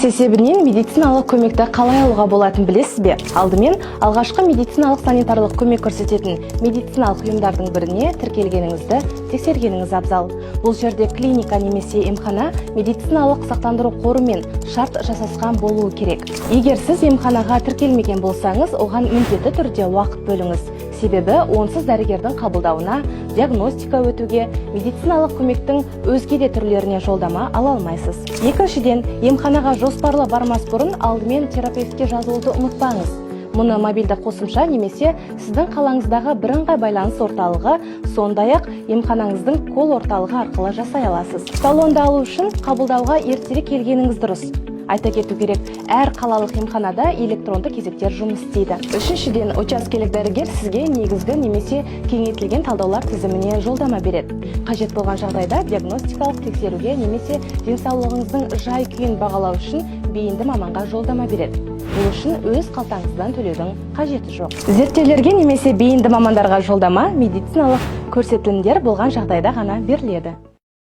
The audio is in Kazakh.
Полис есебінен медициналық көмекті қалай алуға болатынын білесіз бе? Алдымен алғашқы медициналық санитарлық көмек көрсететін медициналық ұйымдардың біріне тіркелгеніңізді тексергеніңіз абзал. Бұл жерде клиника немесе емхана медициналық сақтандыру қорымен шарт жасасқан болуы керек. Егер сіз емханаға тіркелмеген болсаңыз, оған міндетті түрде уақыт бөліңіз. Себебі онсыз дәрігердің қабылдауына, диагностика өтуге, медициналық көмектің өзге де түрлеріне жолдама ала алмайсыз. Екіншіден, емханаға жоспарлы бармас бұрын алдымен терапевтке жазылуды ұмытпаңыз. Мұны мобильді қосымша немесе сіздің қалаңыздағы бірыңғай байланыс орталығы, сондай-ақ емханаңыздың колл орталығы арқылы жасай аласыз. Талонды алу үшін қабылдауға ертерек келгеніңіз дұрыс. Айта кету керек, әр қалалық емханада электронды кезектер жұмыс істейді. Үшіншіден, учаскелік дәрігер сізге негізгі немесе кеңейтілген талдаулар тізіміне жолдама береді. Қажет болған жағдайда диагностикалық тексеруге немесе денсаулығыңыздың жай күйін бағалау үшін бейінді маманға жолдама береді. Бұл үшін өз қалтаңыздан төлеудің қажеті жоқ. Зерттеулерге немесе бейінді мамандарға жолдама медициналық көрсетілімдер болған жағдайда ғана беріледі.